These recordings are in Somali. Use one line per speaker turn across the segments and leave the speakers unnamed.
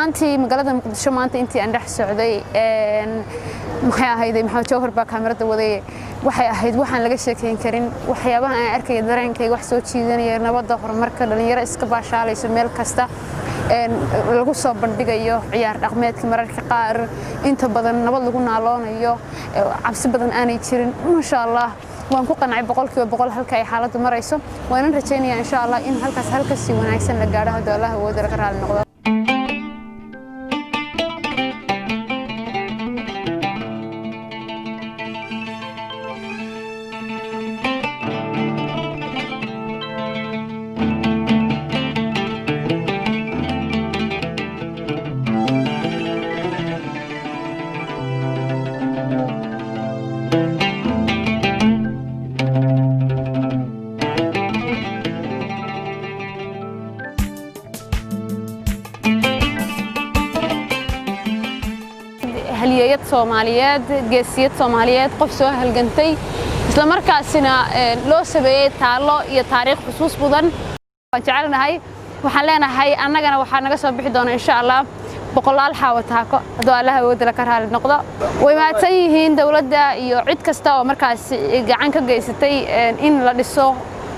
Ahaantii magaalada Muqdisho maanta intii aan dhex socday, maxay ahayday, Maxamed Jawhar baa kaamirada waday. Waxay ahayd waxaan laga sheekeyn karin waxyaabaha aan arkaya, dareenkayga wax soo jiidanaya, nabadda, horumarka, dhalinyaro iska baashaalayso, meel kasta lagu soo bandhigayo ciyaar dhaqmeedka, mararka qaar inta badan nabad lagu naaloonayo, cabsi badan aanay jirin. Maasha Allah, waan ku qancay 100% halka ay xaaladdu marayso. Waanan rajaynayaa, insha Allah, in halkaas halkasii wanaagsan la gaadho hadduu Allah awooda laga raali noqdo. Halyeeyad Soomaaliyeed, geesiyad Soomaaliyeed, qof soo halgantay, isla markaasina loo sameeyey taallo iyo taariikh xusuus mudan waan jecelnahay. Waxaan leenahay annagana waxaa naga soo bixi doona, insha Allah, boqolaal Xaawo Taako hadduu Allaha awoodda laka raali noqdo. Way mahadsan yihiin dowladda iyo cid kasta oo markaas gacan ka geysatay in la dhiso,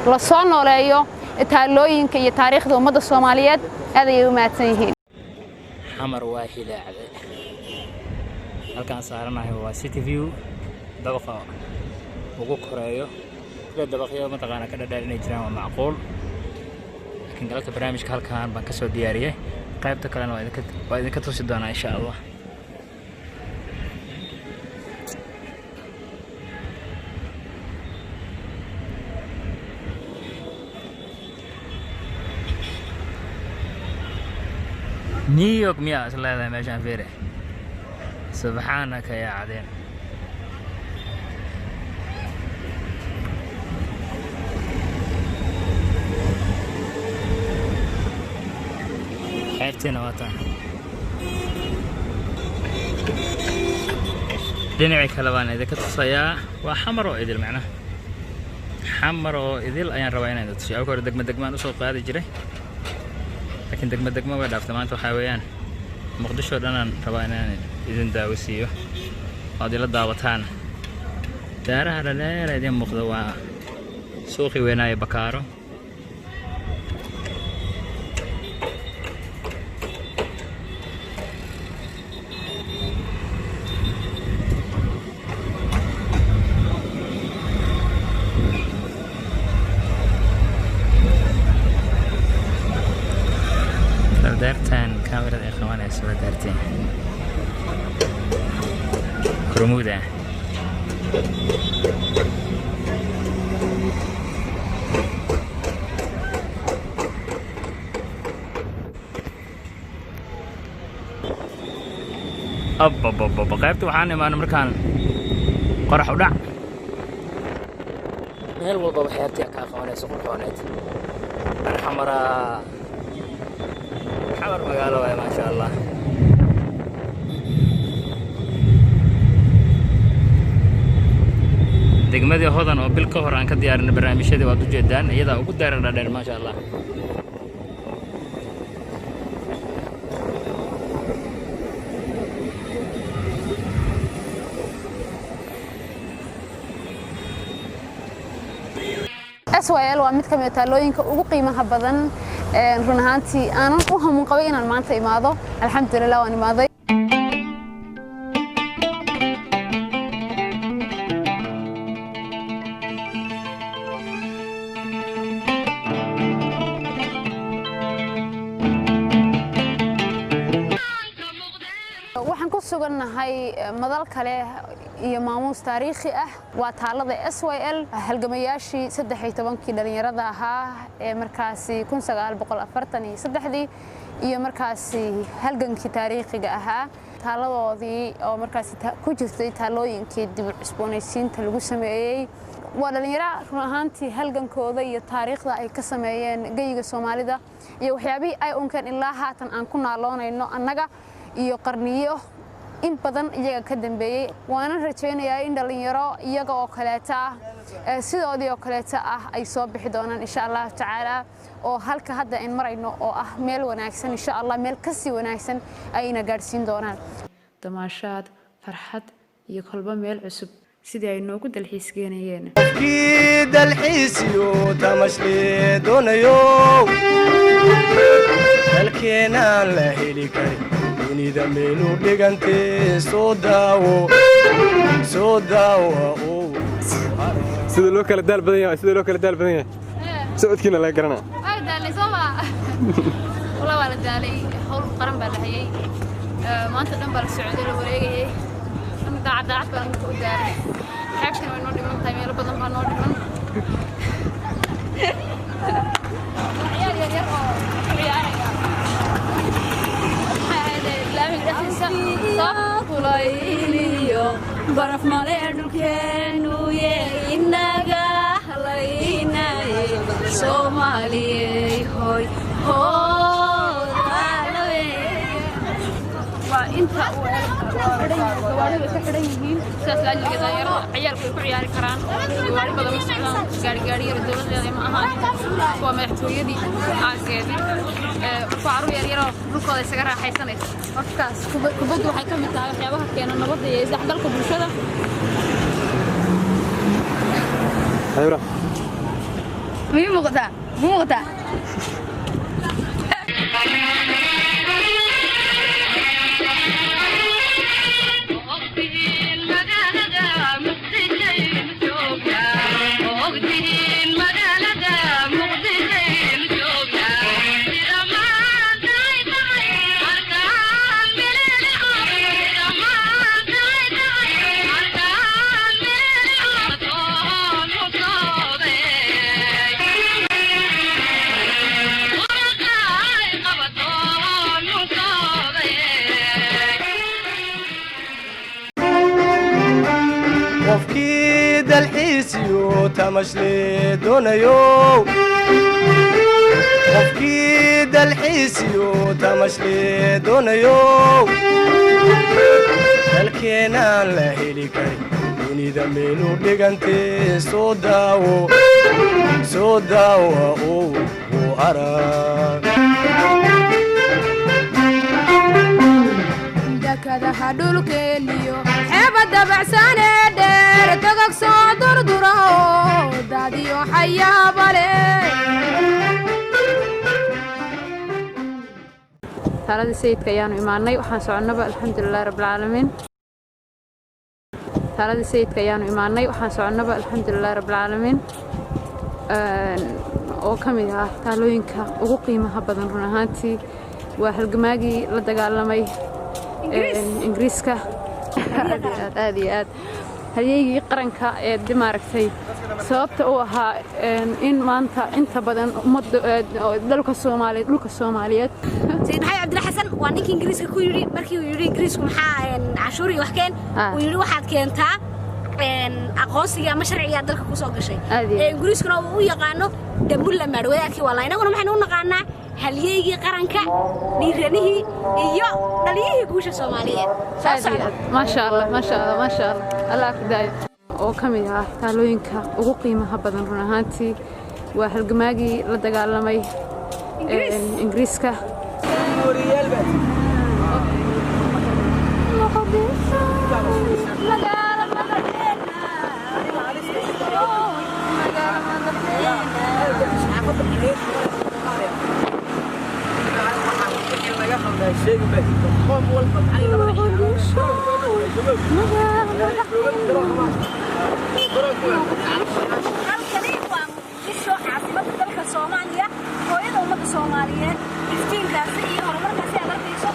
la soo nooleeyo taalooyinka iyo taariikhda ummadda Soomaaliyeed. Aad ayay u mahadsan yihiin.
Xamar waa hilaacday. Halkaan saaranahay waa City View, dabaqa ugu koreeyo. Sida dabaqyo mataqaana ka dhadheer inay jiraan waa macquul, laakiin galabta barnaamijka halkaan baan kasoo diyaariyey. Qaybta kalena waa idinka tusi doonaa, insha Allah. New York miyaa is leedahay meeshaan? Fiire, subxaanaka yaa cadeen. Xeebtiina waa taan. Dhinacii kale baan idinka tusayaa. Waa Xamar oo idil, macnaha Xamar oo idil ayaan rabaa inaan idin tusiyo. Awka hore degma degmaan usoo qaadi jiray, laakiin degma degma way dhaaftay. Maanta waxaa weeyaan Muqdisho dhanaan rabaa inaan idin daawasiiyo ood ila daawataan. Daaraha dhaleera idin muuqda waa suuqii weynaaye Bakaaro. Daartan kaamirada ay qabanayso waa daarteen Hurmuuda. Ababababa, qaybta waxaan imaanay markaan qorax u dhac. Meel walbaba xeebtii kaa qabanayso qurxooneed. Xamaraa, Xamar magaalo waay, maasha Allah. Degmadii Hodan oo bil ka hor aan ka diyaarinay barnaamijyadii waad ujeedaan, iyadaa ugu daaran dhadheer, maasha Allah.
SYL waa mid ka mid ah taalooyinka ugu qiimaha badan. Run ahaantii aanan u hamuun qabay inaan maanta imaado. Alxamdulilah, waan imaaday. Waxaan ku sugannahay madal kale iyo maamuus taariikhi ah. Waa taalada SYL, halgamayaashii 13-kii dhallinyarada ahaa ee markaasi 1943-dii iyo markaasi halgankii taariikhiga ahaa, taaladoodii oo markaasi ku jirtay taalooyinkii dib u cusboonaysiinta lagu sameeyey. Waa dhallinyaro run ahaantii halgankooda iyo taariikhda ay ka sameeyeen geyiga Soomaalida iyo waxyaabihii ay unkeen ilaa haatan aan ku naaloonayno annaga iyo qarniyo. In badan iyaga ka dambeeyey, waanan rajaynayaa in dhallinyaro iyaga oo kaleeta ah, sidoodii oo kaleeta ah, ay soo bixi doonaan insha Allahu tacaala, oo halka hadda ayn marayno oo ah meel wanaagsan, insha Allah meel kasii wanaagsan ayna gaadhsiin doonaan.
Damaashaad, farxad iyo kolba meel cusub sidii ay noogu dalxiis geenayeen.
Qofkii dalxiisiyo tamashle doonayo, dalkeenaan la heli karin dunida meelu dhigantee, soo daawo, soo daawa.
Sida loo kala daal badan yahay, sida loo kala daal badan yahay, socodkiina laga garanaa.
Waa la daalay soo ma? Wallah waa la daalay. Hawl qaran baa la hayay, maanta dhan baa la socday, la wareegayay. Ana daacad daacad baan u daalay. Xeebtana way noo dhiman tahay, meelo badan baa noo dhiman. Ciyaar yar yar oo ku ciyaaraya, maxay ahayd, laamiga dhexdiisa soo
Kulayliyo baraf male dhulkeenu ye, inaga halaynaye Soomaaliyey, hoy hoodalawe.
Waa inta uu xidhan yahay, gawaaridu way ka xidhan yihiin. Sidaas laajliga dhalinyarada ciyaalku way ku ciyaari karaan oo gawaari badan ma socdaan. Gaari gaari yar dowlad leedahay ma ahaan, waa madaxtooyadii aageedii. Marka carruur yar yaroo dhulkooda isaga raaxaysanaysa. Markaas kubaddu waxay ka mid tahay waxyaabaha keena nabadda iyo isdhexgalka bulshada.
Ibra.
Mii muuqataa? Muuqataa?
Qofkii dalxiisiyo tamashle doonayo, qofkii dalxiisiyo tamashle doonayo, dalkeenaan la heli karin dunida meelu dhigantee, soo daawo, soo daawa uu arag.
Dakadaha dhulkeeniyo xeeba dabacsanee dheer, togag soo durdura oo daadiyo xayaabale.
Taaladii Sayidka ayaanu imaanay. Waxaan soconnaba, alxamdulilahi rabbilcaalamiin. Taaladii Sayidka ayaanu imaanay. Waxaan soconnaba, alxamdulilahi rabbilcaalamiin, oo ka mid ah taalooyinka ugu qiimaha badan. Run ahaantii waa halgamaagii la dagaalamay Ingiriiska, aad iyo aad, aad iyo aad, halyeygii qaranka ee de maaragtay sababta u ahaa in maanta inta badan ummadda dalka Soomaaliyeed, dhulka Soomaaliyeed.
Sayid Maxamed Cabdilla Xasan waa ninkii Ingiriiska ku yidhi, markii uu yidhi Ingiriisku maxaa cashuur iyo wax keen, uu yidhi waxaad keentaa aqoonsigii ama sharcigaa dalka ku soo gashay.
Aad iyo
ee Ingiriiskuna uu u yaqaano damulla maadh wadaadkii. Walaa inaguna maxaynu u naqaanaa? Halyeygii qaranka, dhiiranihii iyo dhaliyihii guusha Soomaaliyeed. Soo
Aad iyo
socda.
aad. Maasha Allah, maasha Allah, maasha Allah, Allah ku daayo. Oo ka mid ah taalooyinka ugu qiimaha badan. Run ahaantii waa halgamaagii la dagaalamay Ingiriiska.
Halkani waa Muqdisho, caasimadda dalka Soomaaliya, hooyada ummadda Soomaaliyeed. Iftiinkaasi iyo horumarkaasi aad arkayso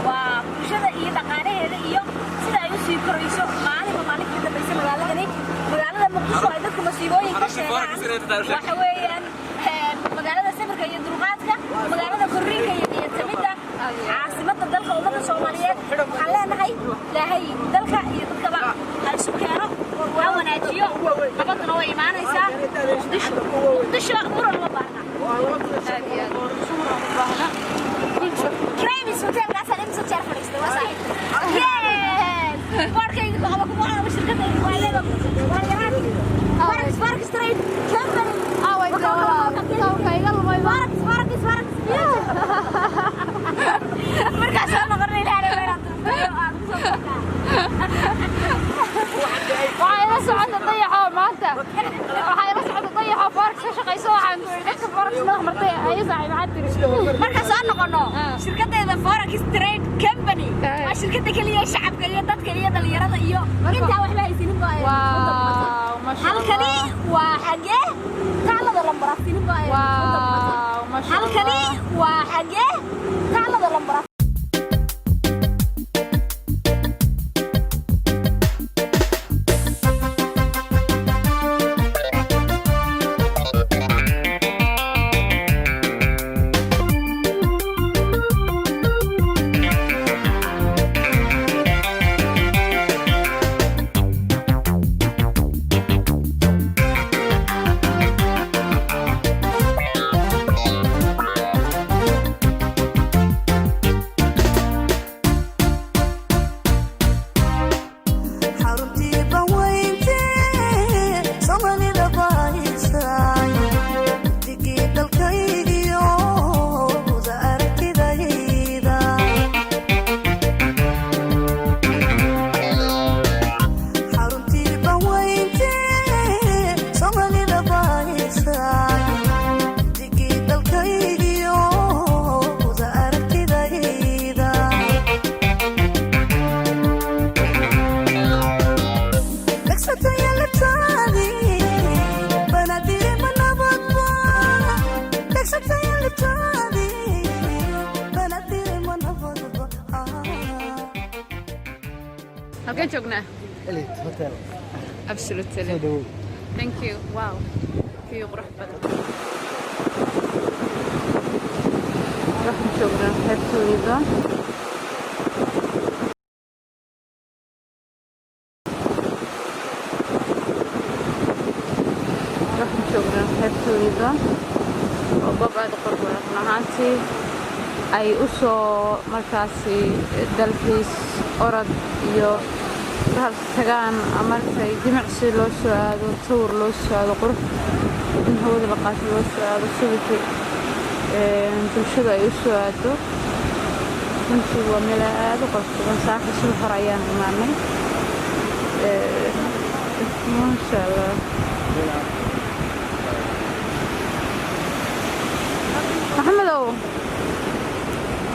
waa bulshada iyo dhaqaalaheeda iyo sida ay u sii korayso maalinba maalinta ka dambaysa. Magaaladani, magaalada Muqdisho ay dadku masiibooyin ka sheegaan, waxa weeyaan magaalada samirka iyo dulqaadka, magaalada korriinka iyo niyadsamidda, caasimadda dalka ummadda Soomaaliyeed. Waxaan leenahay Ilaahay dalka iyo dadkaba ha isu keeno, ha wanaajiyo, nabaduna way imaanaysaa. Muqdisho, Muqdisho, muran uma baahna.
Aad iyo aad, muran uma baahna.
Kramis hotelkaasaan imisa jeer fadhiistay, waa saaxiib. Yay!
Waxaa ila socota dayaxoo maanta, waxaa ila socota dayaxoo forex ka shaqayso. Waxaan ku yidhi dadka forex madax martay ayo saaxiib, maxaad tiri?
Markaan soo noqono, shirkadeeda Forex Trade Company waa shirkada keliya ee shacabka iyo dadka iyo dhalinyarada iyo intaa waxba haysanin baa.
Wow, masha
Halkani waa xagee? Taalada lambar
Wow, masha
Halkani waa xagee? Taalada lambar
Xaruntii banweyntee Soomaalida bahaysay, digii dalkaygiyo wada aragtidayda. Xaruntii banweyntee Soomaalida bahaysay, digii dalkaygiyo wada aragtidayda.
Halkeen joognaa?
Elite Hotel.
Absolutely.
Soo dhawow.
Thank you. Wow, kii qurux badan. Waxaan joognaa xeebta Lido. Waxaan joognaa xeebta Lido oo goob aad u qurux badan run ahaantii, ay u soo markaasi dalxiis, orod iyo bahal tagaan, markay jimicsi loo soo aado, sawir loo soo aado, qurux in hawada la qaato loo soo aado, subixii bulshada ay u soo aado. Runtii waa meel aad u qurux badan. Saaka subax hore ayaan imaanay. Maasha Allah. Maxamedow,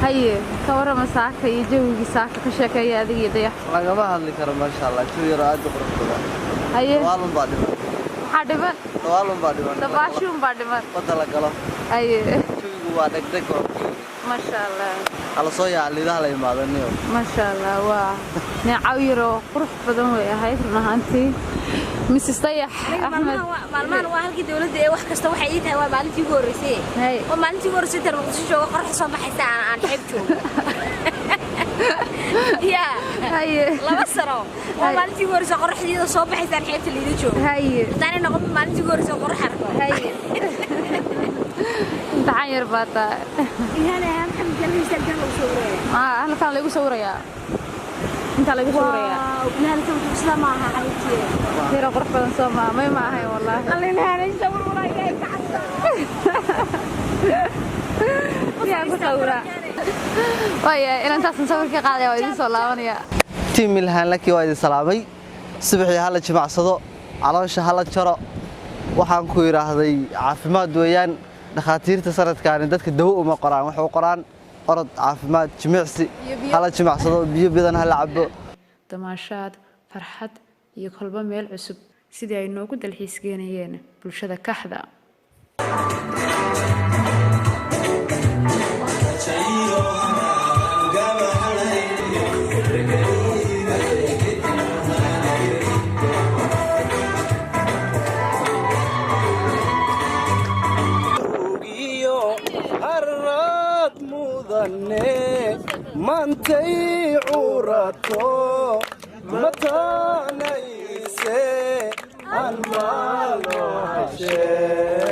haye, ka warrama saaka iyo jawigii saaka? Ka sheekeeya adiga iyo Dayax.
Lagama hadli karo, maasha Allah, jawi yaro aad u qurux badan.
Haye.
Dawaalun baa dhiman.
Maxaa dhiman?
Dawaalun baa dhiman.
Dabaashuun baa dhiman.
Badda la galo.
Haye.
Jawigu waa dhegdheg oo
Maasha Allah.
hala soo yaaca, liidaha la imaado niyo.
Maasha Allah, waa neecaw yaroo qurux badan way ahayd run ahaantii. Mrs Dayax Axmed.
Maalmahan waa halkii dowladda ee wax kasta waxay ii tahay. Waa maalintii ugu horreysay, waa maalintii ugu horreysay tan Muqdisho jooga, qoraxda soo baxaysa, aan xeeb joogo ya 2 sano. Waa maalintii ugu horreysay qoraxdeeda soo baxaysa aan xeebta Liida joogo. Haddaanay noqon maalintii ugu horreysay qorax arko.
Imtixaan yar baa tahay. Halkaan laygu sawirayaa, intaa laygu sawirayaa. Yaro qurux badan soo maa may ma ahayn wallaahi. Yaa ku sawiraa? Waaya, inantaasan sawirka qaadaya, waa idin soo laabanaya.
Team Milhaan Laki waa idin salaamay. Subaxii hala jimicsado, caloosha hala jaro. Waxaan ku yidhaahday caafimaad weeyaan. Dhakhaatiirta sanadkaani dadka dawo uma qoraan, waxay u qoraan orod, caafimaad, jimicsi. Hala jimicsado, biyo badan hala cabo.
Damaashaad, farxad iyo kolba meel cusub sidii ay noogu dalxiis geenayeen bulshada Kaxda.
Harad mudane mantay curato mataanayse almaalo heshe.